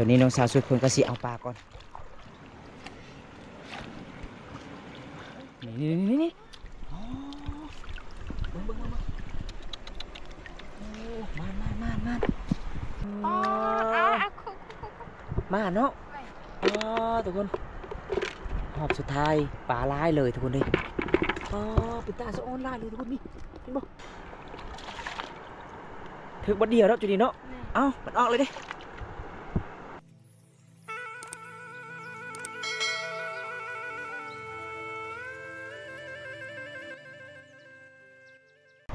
ຕອນນີ້ນ້ອງສາວສຸດເພິ່ນກໍຊິເອົາປາກ່ອນ. ນີ້ໆໆໆ ອໍ ເບິ່ງໆໆໆ ໂອ້ ມານໆໆໆ ອໍ ມາເນາະ. ອໍ ທຸກຄົນ ຮອບສຸດທ້າຍປາຫຼາຍເລີຍທຸກຄົນເອີຍ. ອໍ ເປັນຕາສະອອນຫຼາຍເລີຍທຸກຄົນ ນີ້ເຫັນບໍ່? ຖືກບັດດຽວເນາະຈຸດນີ້ເນາະ. ແມ່ນ. ເອົ້າ ມັນອອກເລີຍເດ້.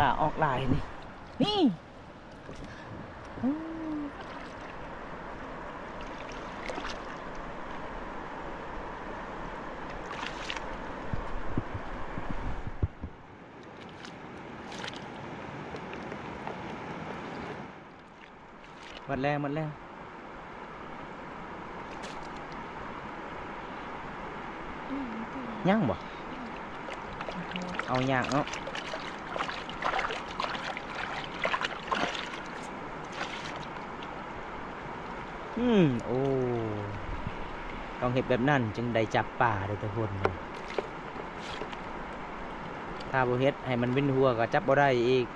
ປາອອກຫຼາຍນີ້ ນີ້. ໝົດແລ້ວ ໝົດແລ້ວ. ຍັງບໍ່? ເອົາຍາກເນາະ. ອືມ ໂອ້ ຕ້ອງເຮັດແບບນັ້ນຈຶ່ງໄດ້ຈັບປາເດີ້ທຸກຄົນ. ຖ້າບໍ່ເຮັດໃຫ້ມັນເວັນຫົວກໍຈັບບໍ່ໄດ້ອີກ.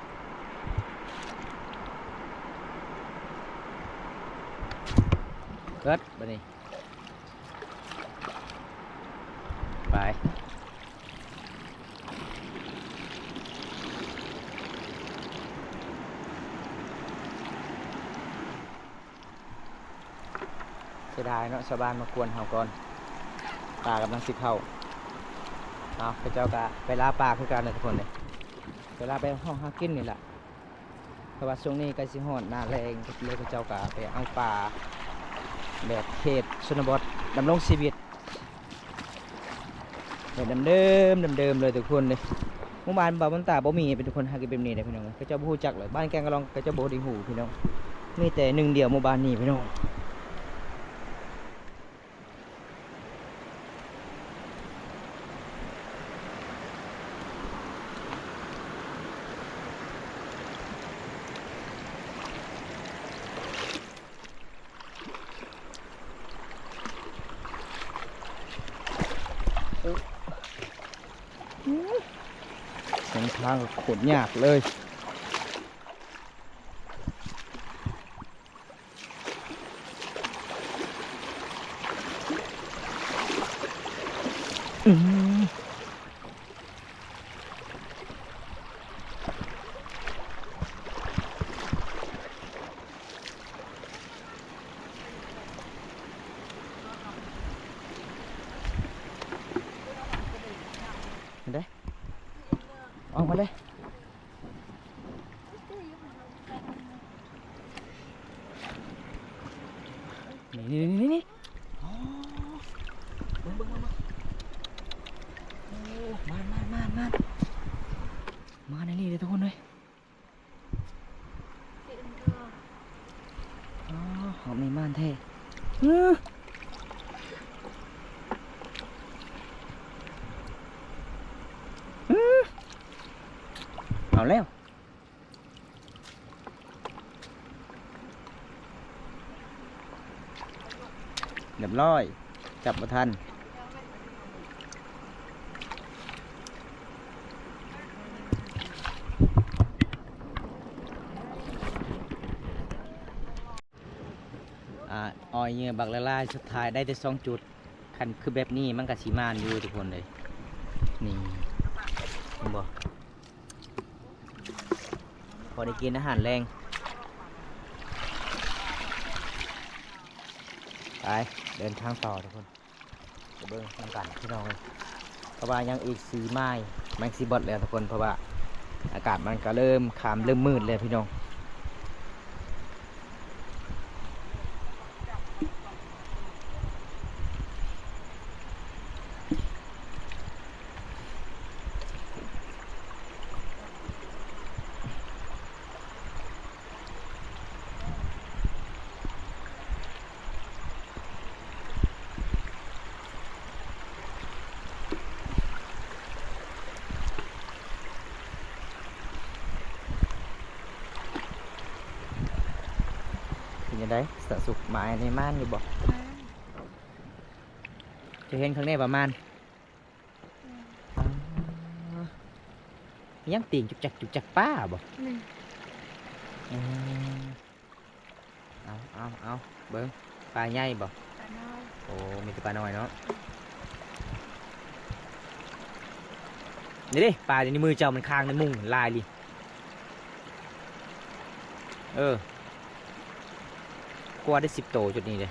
ເກີດບັດນີ້ ໄປ. ເສຍດາຍເນາະ ຊາວບ້ານມາກວນເຮົາກ່ອນ. ປາກຳລັງຊິເຂົ້າ. ເອົາ ເຂົາເຈົ້າກະໄປລ່າປາຄືກັນແຫຼະທຸກຄົນເອີຍ. ໄປລ່າ ໄປເຫາະຫາກິນນີ້ແຫຼະ. ເພາະວ່າຊ່ວງນີ້ໃກ້ຊິຮອດໜ້າແລ້ງ ເຂົາເຈົ້າກະໄປເອົາປາ ແບບເຂດຊົນນະບົດ ດຳລົງຊີວິດ ແບບເດີມໆ ເດີມໆ ເລີຍທຸກຄົນເດ້. ໝູ່ບ້ານບ່າວບຸນຕາບໍ່ມີເປັນທຸກຄົນຫາກິນແບບນີ້ເດ້ພີ່ນ້ອງ. ເຂົາເຈົ້າບໍ່ຮູ້ຈັກເລີຍ ບ້ານແກ້ງກະລ່ອງເຂົາເຈົ້າບໍ່ໄດ້ຮູ້ພີ່ນ້ອງ. ມີແຕ່ໜຶ່ງດຽວໝູ່ບ້ານນີ້ພີ່ນ້ອງ. ເສັ້ນທາງກໍໂຄດຍາກເລີຍ. ອືມ ເຫັນເດ້ ອອກມາເລີຍ. ນີ້ໆໆໆ ອໍ ເບິ່ງໆໆໆ ໂອ້ ມານໆໆໆ ມານອີ່ຫຼີເດ້ທຸກຄົນເອີຍ. ອໍ ຮອບນີ້ມານແທ້. ເອີ ເອີ ເອົາແລ້ວ. ຮຽບຮ້ອຍ ຈັບບໍ່ທັນ. ອ່າ ອ້ອຍເຫຍື່ອບັກຫຼາຍໆ ສຸດທ້າຍໄດ້ແຕ່ສອງຈຸດ. ຄັນຄືແບບນີ້ມັນກະຊິມານຢູ່ທຸກຄົນເອີຍ. ນີ້ ເຫັນບໍ່? ພໍໄດ້ກິນອາຫານແລງ. ໄປ ເດີນທາງຕໍ່ທຸກຄົນ ໄປເບິ່ງນຳກັນພີ່ນ້ອງເອີຍ. ເພາະວ່າຍັງອີກສີ່ໄມລ໌ ມັນຊິເບິດແລ້ວທຸກຄົນ ເພາະວ່າອາກາດມັນກະເລີ່ມຄ່ຳເລີ່ມມືດແລ້ວພີ່ນ້ອງ. ຈັ່ງໃດ ສະສຸກ ໝາຍນີ້ມານຢູ່ບໍ່? ມານ. ຈະເຫັນຂ້າງໃນປະມານ ແມ່ນ. ອໍ ຍັງຕີງຈຸກຈັກຈຸກຈັກປາບໍ່? ແມ່ນ. ອືມ ເອົາ ເອົາ ເອົາ ເບິ່ງ ປາໃຫຍ່ບໍ່? ປານ້ອຍ. ໂອ້ ມີແຕ່ປານ້ອຍເນາະ. ນີ້ເດ້ ປາຢູ່ໃນມືເຈົ້າ ມັນຄ້າງໃນມຸງຫຼາຍລີ. ເອີ ກວ່າໄດ້ສິບໂຕຈຸດນີ້ເດ້.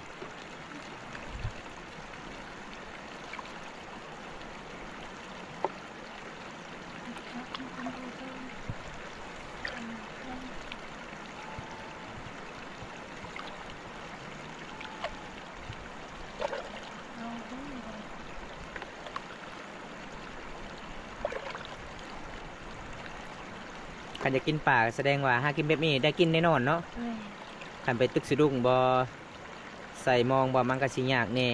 ຄັນຢາກກິນປາ ສະແດງວ່າຫາກິນແບບນີ້ໄດ້ກິນແນ່ນອນເນາະ. ແມ່ນ. ຄັນໄປຕຶກສະດຸ້ງບໍ່ ໃສ່ມອງບໍ່ ມັນກໍຊິຍາກແດ່.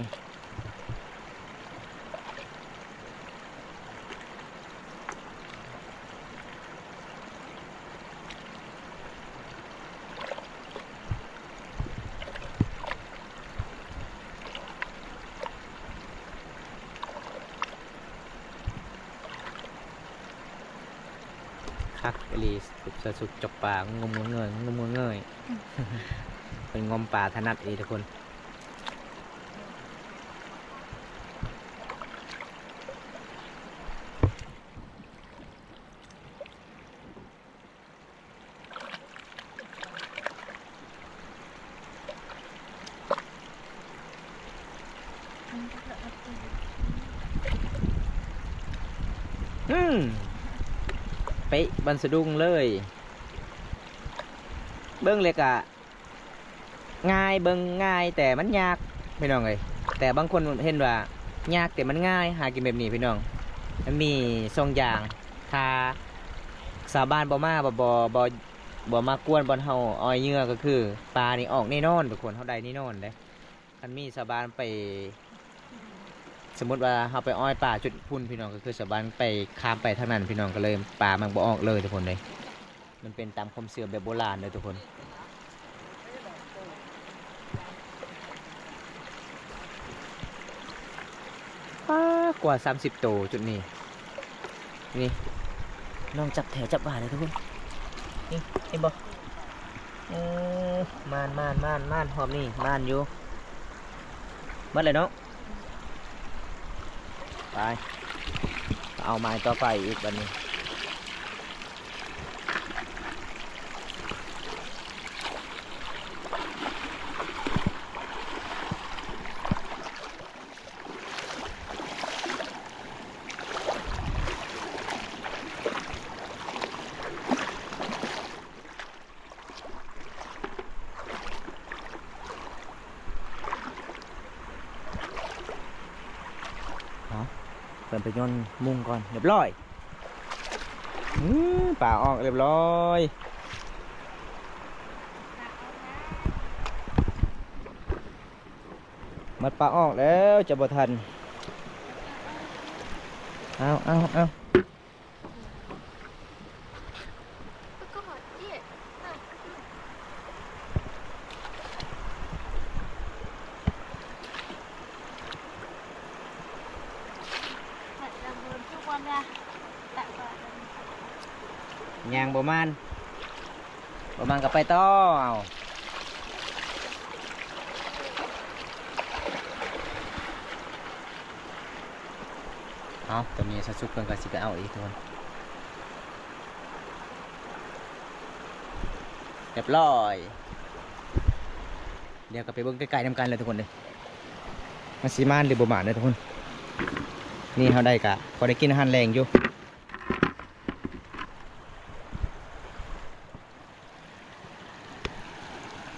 ຄັກອີ່ຫຼີ ສຸກສະສຸກ ຈົກປາ ງຸ້ມເງີຍ ງຸ້ມເງີຍ ເພິ່ນງົມປາຖະໜັດອີ່ຫຼີທຸກຄົນ. ອືມ ເປະບັນສະດຸງເລີຍ. ເບິ່ງແລ້ວກະ ງ່າຍ ເບິ່ງງ່າຍແຕ່ມັນຍາກພີ່ນ້ອງເອີຍ. ແຕ່ບາງຄົນເຫັນວ່າຍາກແຕ່ມັນງ່າຍ ຫາກິນແບບນີ້ພີ່ນ້ອງ. ມັນມີສອງຢ່າງ ຖ້າຊາວບ້ານບໍ່ມາ ບໍ່ ບໍ່ ບໍ່ ບໍ່ມາກວນບ່ອນເຮົາອ້ອຍເຫຍື່ອ ກໍຄືປານີ້ອອກແນ່ນອນທຸກຄົນ ເຮົາໄດ້ແນ່ນອນເດ້. ຄັນມີຊາວບ້ານໄປ ສົມມຸດວ່າເຮົາໄປອ້ອຍປາຈຸດພຸ້ນພີ່ນ້ອງ ກໍຄືຊາວບ້ານໄປ ຂ້າມໄປທາງນັ້ນພີ່ນ້ອງ ກໍເລີຍປາມັນບໍ່ອອກເລີຍທຸກຄົນເດ້. ມັນເປັນຕາມຄວາມເຊື່ອແບບໂບລານເດີທຸກຄົນ. ປາກວ່າສາມສິບໂຕຈຸດນີ້. ນີ້ ນ້ອງຈັບແຖວຈັບຫວ່ານເດີທຸກຄົນ. ນີ້ ເຫັນບໍ່? ໂອ້ ມານ ມານ ມານ ມານ ຮອບນີ້ມານຢູ່. ໝົດແລ້ວເນາະ. ໄປ ເອົາໝາຍຕໍ່ໄປອີກບັດນີ້. ເອົາ ເພິ່ນໄປໂຍນມຸງກ່ອນ ຮຽບຮ້ອຍ. ອື ປາອອກຮຽບຮ້ອຍ. ມັດປາອອກແລ້ວ ຈະບໍ່ທັນ. ເອົາ ເອົາ ເອົາ. ຍ່າງບໍ່ມານ ບໍ່ມານກໍໄປຕໍ່. ເອົາ ເອົາ ຕົວນີ້ສາວສຸກເພິ່ນກໍຊິໄປເອົາອີກທຸກຄົນ. ຮຽບຮ້ອຍ. ດຽວກໍໄປເບິ່ງໃກ້ໆນຳກັນເລີຍທຸກຄົນເດີ ມັນຊິມານຫຼືບໍ່ມານເດີທຸກຄົນ. ນີ້ເຮົາໄດ້ກະພໍໄດ້ກິນອາຫານແລງຢູ່.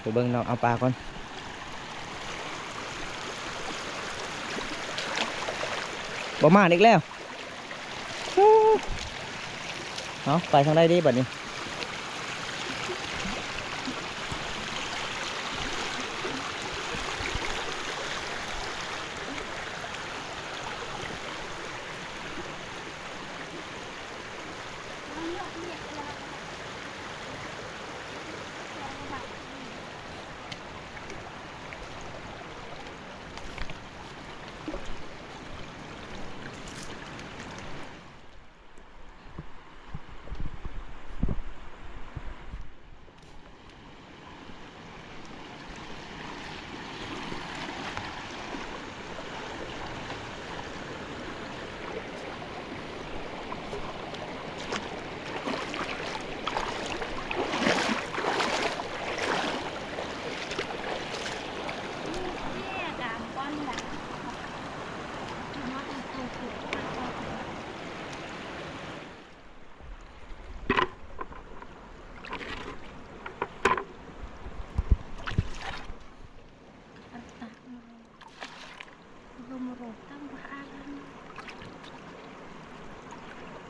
ໄປເບິ່ງນ້ອງເອົາປາກ່ອນ. ບໍ່ມາອີກແລ້ວ. ເອົາ ໄປທາງໃດດີບັດນີ້?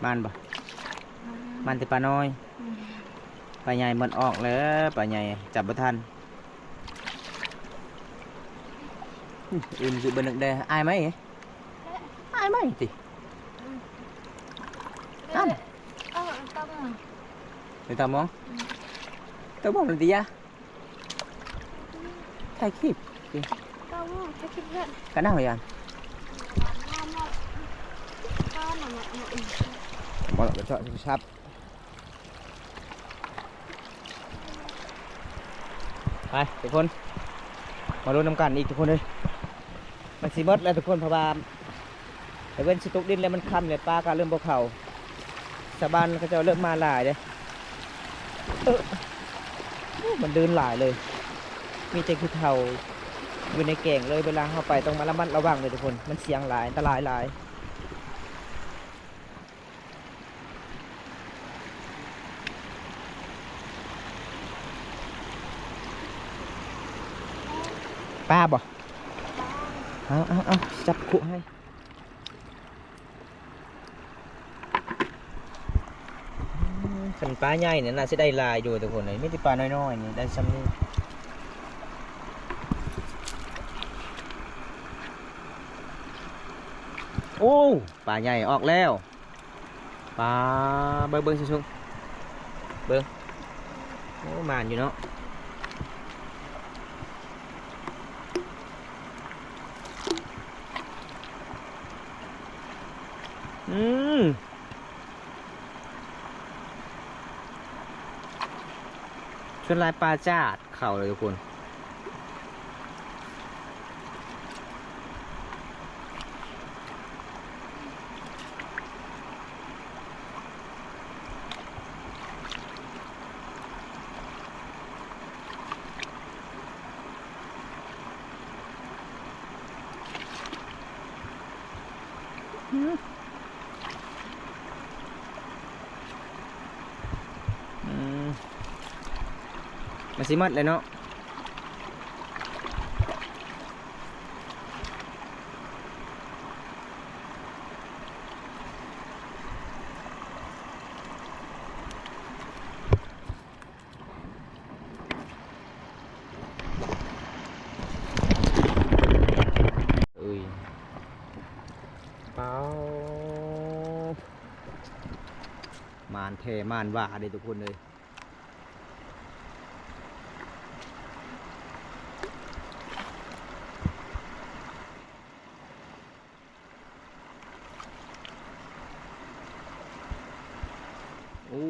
ມານບໍ່? ມານແຕ່ປານ້ອຍ. ອືມ ປາໃຫຍ່ໝົດອອກແລ້ວ ປາໃຫຍ່ຈັບບໍ່ທັນ. ອື່ນຄືບໍ່ນຶກແດ່. ອາຍໄໝ? ອາຍໄໝຕິ? ອືມ ອັນ ເອີ ຕາມອງ ເອີ ຕາມອງ. ອືມ ຕາມອງ ນັນທິຍາ ຖ່າຍຄລິບ ຕາມອງ ຖ່າຍຄລິບເພື່ອນ ກະໜາວຢ່າງ ບໍ່ລະ ບໍ່ເຈາະໂທລະສັບ. ໄປທຸກຄົນ ມາລຸ້ນນຳກັນອີກທຸກຄົນເອີຍ. ມັນຊິໝົດແລ້ວທຸກຄົນ ເພາະວ່າຕາເວັນຊິຕົກດິນແລ້ວ ມັນຄ່ຳແລ້ວ ປາກໍເລີ່ມບໍ່ເຂົ້າ. ຊາວບ້ານເຂົາເຈົ້າເລີ່ມມາຫຼາຍເດ້. ເອີ ໂອ້ ມັນລື່ນຫຼາຍເລີຍ ມີແຕ່ຂີ້ເຖົ່າຢູ່ໃນແກ້ງເລີຍ. ເວລາເຮົາໄປຕ້ອງມາລະມັດລະວັງເດີທຸກຄົນ ມັນສ່ຽງຫຼາຍ ອັນຕະລາຍຫຼາຍ. ປາບໍ່? ເອົາ ເອົາ ເອົາ ຈັບຄຸໃຫ້. ອືມ ຄັນປາໃຫຍ່ນີ້ໜ້າຊິໄດ້ຫຼາຍຢູ່ທຸກຄົນເອີຍ ມີແຕ່ປານ້ອຍໆນີ້ໄດ້ຊ່ຳນີ້. ໂອ້ ປາໃຫຍ່ອອກແລ້ວ. ປາ ເບິ່ງ ເບິ່ງ ເບິ່ງ ໂອ້ ໝານຢູ່ເນາະ. ອືມ ສ່ວນຫຼາຍປາຈາດ ເຂົ້າເລີຍທຸກຄົນ. ອືມ ອືມ ມັນຊິໝົດແລ້ວເນາະ. ເອີຍ ປາວ ມານແທ້ມານວ່າເດ້ທຸກຄົນເອີຍ. ໂອ້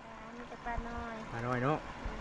ປາ ມີແຕ່ປານ້ອຍ ປານ້ອຍເນາະ. ອືມ.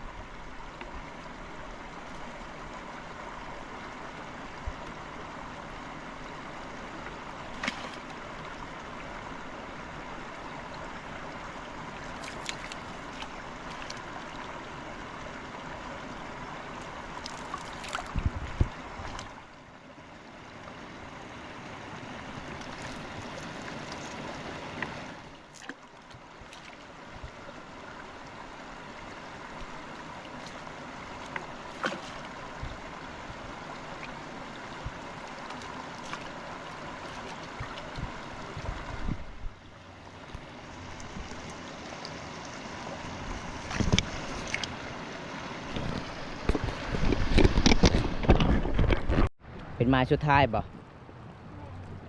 ເປັນໝາຍສຸດທ້າຍບໍ່?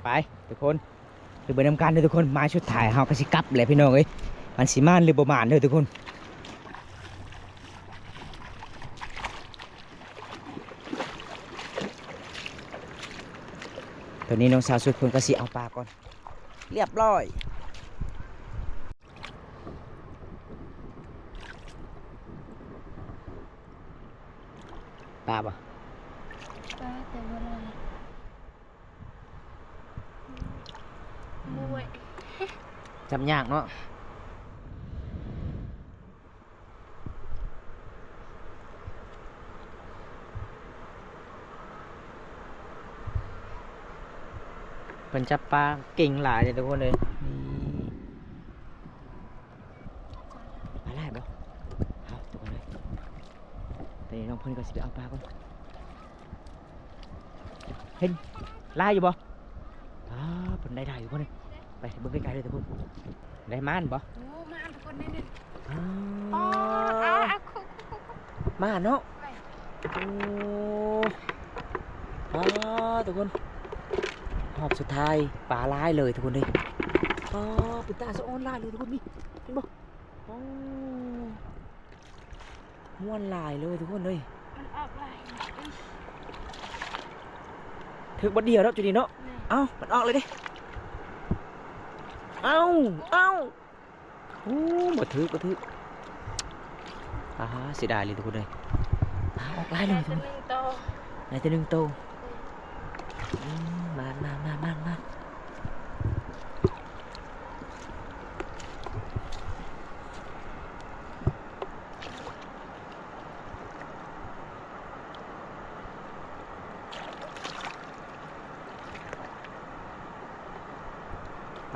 ໄປທຸກຄົນ ໄປເບິ່ງນຳກັນເດີທຸກຄົນ. ໝາຍສຸດທ້າຍ ເຮົາກໍຊິກັບແຫຼະພີ່ນ້ອງເອີຍ ມັນຊິໝານຫຼືບໍ່ໝານເດີທຸກຄົນ. ຕອນນີ້ນ້ອງສາວສຸດເພິ່ນກໍຊິເອົາປາກ່ອນ ລຽບຮ້ອຍ. ປາບໍ່? ປາແຕ່ບໍ່ຫຼາຍ. ໂອ້ຍ ຈັບຍາກເນາະ. ເພິ່ນຈັບປາເກັ່ງຫຼາຍເດ້ທຸກຄົນເອີຍ. ນີ້ ປາຫຼາຍບໍ່? ເອົາທຸກຄົນເອີຍ ຕອນນີ້ນ້ອງເພິ່ນກໍຊິໄປເອົາປາກ່ອນ. ເຫັນຫຼາຍຢູ່ບໍ່? ປາ ເພິ່ນໄດ້ຫຼາຍຢູ່ບໍ່ນີ້? ໄປເບິ່ງໃກ້ໆເລີຍທຸກຄົນ. ໄດ້ມານບໍ່? ໂອ້ ມານທຸກຄົນ ນີ້ໆ. ອ້າວ ອ້າວ ອ້າວ ອ້າວ ມານເນາະ. ແມ່ນ. ໂອ້ ອ້າວ ທຸກຄົນ ຮອບສຸດທ້າຍ ປາຫຼາຍເລີຍທຸກຄົນເອີຍ. ອ້າວ ເປັນຕາສະອອນຫຼາຍເລີຍທຸກຄົນ ນີ້ ເຫັນບໍ່? ໂອ້ ມ່ວນຫຼາຍເລີຍທຸກຄົນເອີຍ. ມັນອອກຫຼາຍ ຖືກບັດດຽວເນາະຈຸດນີ້ເນາະ. ແມ່ນ. ເອົ້າ ມັນອອກເລີຍເດ້. ເອົ້າ ເອົ້າ ໂອ້ ບໍ່ຖືກ ບໍ່ຖືກ. ອາ ເສຍດາຍເລີຍທຸກຄົນເອີຍ. ອາ ອອກຫຼາຍເລີຍທຸກຄົນ. ໄດ້ແຕ່ໜຶ່ງໂຕ ໄດ້ແຕ່ໜຶ່ງໂຕ. ອືມ ມານ ມານ ມານ ມານ.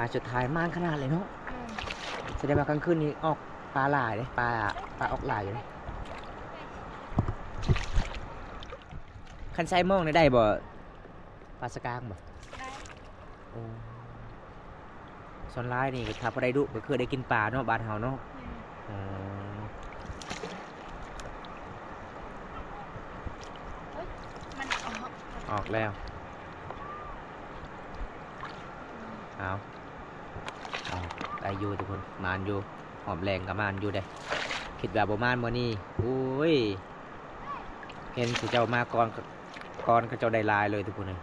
ປາສຸດທ້າຍມານຂະໜາດເລີຍເນາະ. ອືມ ສະແດງວ່າກາງຄືນນີ້ອອກປາຫຼາຍເດ້ ປາ ປາອອກຫຼາຍຢູ່ເດ້. ຄັນໃສ່ມອງນີ້ໄດ້ບໍ່? ປາສະກາງບໍ່? ໄດ້. ໂອ້ ສ່ວນຫຼາຍນີ້ ຖ້າຜູ້ໃດດຸກໍຄືໄດ້ກິນປາເນາະ ບ້ານເຮົາເນາະ. ແມ່ນ. ອໍ ເອີຍ ມັນອອກ ອອກແລ້ວ. ອືມ ເອົາ ເອົາ ໄດ້ຢູ່ທຸກຄົນ ມານຢູ່. ຮອບແລງກໍມານຢູ່ເດ້. ຄິດວ່າບໍ່ມານມື້ນີ້ ໂອ້ຍ ເຫັນເຂົາເຈົ້າມາກ່ອນ ກ່ອນເຂົາເຈົ້າໄດ້ຫຼາຍເລີຍທຸກຄົນເອີຍ.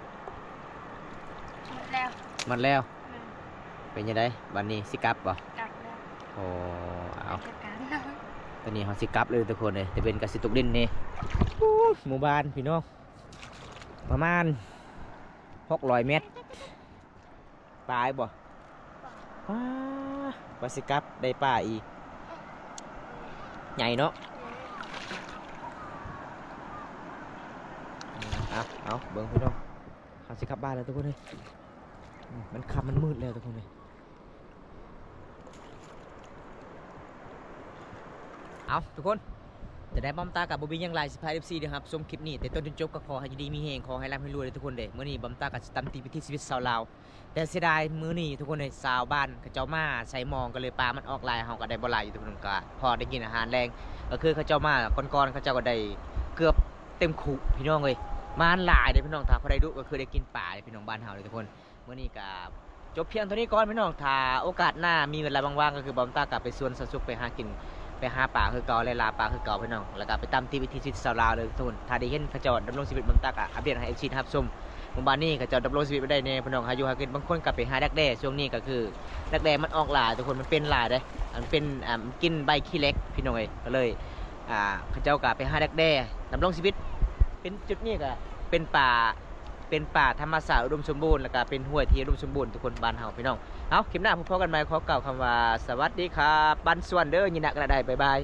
ໝົດແລ້ວ ໝົດແລ້ວ. ແມ່ນ. ເປັນຈັ່ງໃດບັດນີ້ ຊິກັບບໍ່? ກັບແລ້ວ. ໂອ້ ເອົາ ຕອນນີ້ເຮົາຊິກັບເລີຍທຸກຄົນເອີຍ. ຕາເວັນກໍຊິຕົກດິນນີ້. ໂອ້ຍ ໝູ່ບ້ານພີ່ນ້ອງ ປະມານຫົກຮ້ອຍແມັດ. ປາອີກບໍ່? ປາ ປາ ວ່າຊິກັບໄດ້ປາອີກ ໃຫຍ່ເນາະ. ເອົາ ເອົາ ເບິ່ງພີ່ນ້ອງ ເຮົາຊິກັບບ້ານແລ້ວທຸກຄົນເອີຍ. ອືມ ມັນຄ່ຳ ມັນມືດແລ້ວທຸກຄົນເອີຍ. ເອົາ ທຸກຄົນ ຈະໄດ້ ບ່າວຕາກໍບໍ່ມີຫຍັງຫຼາຍ ຊິພາເອັຟຊີໄດ້ຮັບຊົມຄລິບນີ້ແຕ່ຕົ້ນຈົນຈົບ. ກໍຂໍໃຫ້ຢູ່ດີມີແຮງ ຂໍໃຫ້ລ່ຳໃຫ້ລວຍເດີທຸກຄົນເດີ. ມື້ນີ້ບ່າວຕາກໍຊິຕາມຕິດວິຖີຊີວິດຊາວລາວ ແຕ່ເສຍດາຍມື້ນີ້ທຸກຄົນເອີຍ ຊາວບ້ານເຂົາເຈົ້າມາໃສ່ມອງ ກໍເລີຍປາມັນອອກຫຼາຍ ເຮົາກໍໄດ້ບໍ່ຫຼາຍຢູ່ທຸກຄົນ. ກໍພໍໄດ້ກິນອາຫານແລງ ກໍຄືເຂົາເຈົ້າມາກ່ອນໆ ເຂົາເຈົ້າກໍໄດ້ເກືອບເຕັມຄຸພີ່ນ້ອງເອີຍ. ມາຫຼາຍເດ້ພີ່ນ້ອງ ຖ້າຜູ້ໃດດຸກໍຄືໄດ້ກິນປາເດ້ພີ່ນ້ອງ ບ້ານເຮົາເດ້ທຸກຄົນ. ມື້ນີ້ກໍຈົບພຽງເທົ່ານີ້ກ່ອນພີ່ນ້ອງ. ຖ້າໂອກາດໜ້າມີເວລາວ່າງໆ ກໍຄືບ່າວຕາກໍໄປສວນສາວສຸກ ໄປຫາກິນ ໄປຫາປາຄືເກົ່າ ແລະ ລ່າປາຄືເກົ່າພີ່ນ້ອງ. ແລ້ວກໍໄປຕາມຕິດວິຖີຊີວິດຊາວລາວເລີຍທຸກຄົນ. ຖ້າໄດ້ເຫັນເຂົາເຈົ້າດຳລົງຊີວິດ ບ່າວຕາກໍອັບເດດໃຫ້ເອັຟຊີໄດ້ຮັບຊົມ. ໝູ່ບ້ານນີ້ເຂົາເຈົ້າດຳລົງຊີວິດໄປໄດ້ແດ່ພີ່ນ້ອງ ຫາຢູ່ຫາກິນ. ບາງຄົນກໍໄປຫາດັກແດ້ ຊ່ວງນີ້ກໍຄືດັກແດ້ມັນອອກຫຼາຍທຸກຄົນ ມັນເປັນຫຼາຍເດ້. ມັນເປັນ ອ່າ ກິນໃບຂີ້ເຫຼັກພີ່ນ້ອງເອີຍ. ກໍເລີຍ ອ່າ ເຂົາເຈົ້າກໍໄປຫາດັກແດ້ດຳລົງຊີວິດ. ເປັນຈຸດນີ້ກໍເປັນປ່າ ເປັນປ່າທຳມະຊາດອຸດົມສົມບູນ ແລ້ວກໍເປັນຫ້ວຍທີ່ອຸດົມສົມບູນທຸກຄົນ ບ້ານເຮົາພີ່ນ້ອງ. ເອົາ ຄລິບໜ້າພົບກັນໃໝ່ ຂໍກ່າວຄຳວ່າ ສະຫວັດດີຄັບ ບ້ານສວນເດີ ຍິນດີນະ ກໍໄດ້ ບາຍບາຍ.